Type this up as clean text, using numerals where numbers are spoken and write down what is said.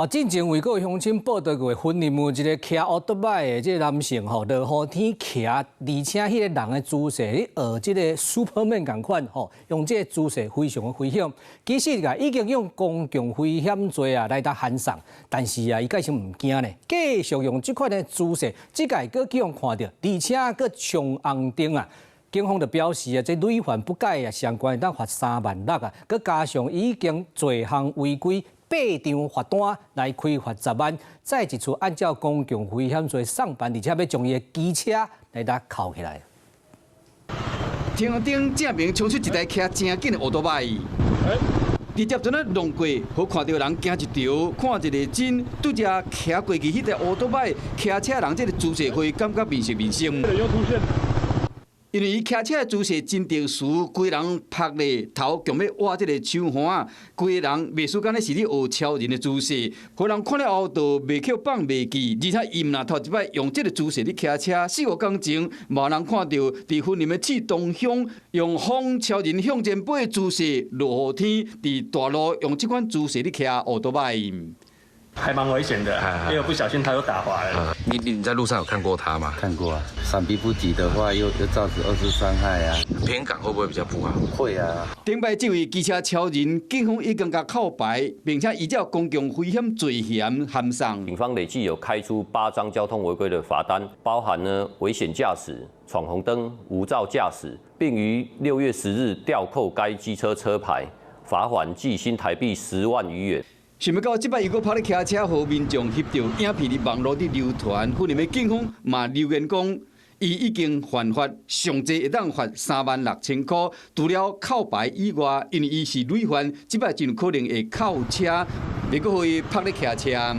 好，進前衛閣鄉親報道過，雲林有一个騎歐多擺的這个男性吼，落雨天騎，而且彼個人的姿勢咧學這個 Superman 仝款吼，用這個姿勢非常的危險。其實啊，已經用公共危險罪啊來當函送，但是啊，伊蓋是毋驚咧，繼續用這款的姿勢，這擺閣去予看著，而且閣衝紅燈啊！警方就表示啊，這屢犯不改啊，上懸會當罰3萬6啊，閣加上已經罪項違規。八張罰單來開罰10萬，再一次按照公共危險罪送辦，而且欲將伊的機車來共扣起來。天空頂正面衝出一台騎誠緊的歐多擺，直接陣仔弄過，予看著人驚一趒，看一个真，拄才騎過去彼台歐多擺騎車人這个姿勢，會感覺面熟面生。因為伊騎車的姿勢真特殊，規人趴咧頭強欲倚這个樹橫，規人袂輸敢若是咧學超人的姿勢，予人看了後就袂去放袂記，而且伊毋若頭一擺用這个姿勢咧騎車，四五工前，嘛有人看著佇雲林的刺桐鄉用風超人向前飛的姿勢，落雨天佇大路用這款姿勢咧騎歐多擺。還蠻危險的，因為不小心他又打滑了。你在路上有看過他嗎？看過啊，閃避不及的話，又造成二次傷害啊。平感會不會比較不好？會啊。頂擺這位機車超人，警方已經共扣牌，並且依照公共危險罪嫌函送。警方累計有開出8張交通違規的罰單，包含呢危險駕駛、闖紅燈、無照駕駛，並於6月10日吊扣該機車車牌，罰款計新台幣10萬餘元。想欲到這擺又閣趴咧騎車，予民眾翕著影片佇網路佇流傳，雲林的警方嘛留言講，伊已經犯法，上濟會當罰36,000箍。除了扣牌以外，因為伊是累犯，這擺真有可能會扣車，袂閣予伊趴咧騎車。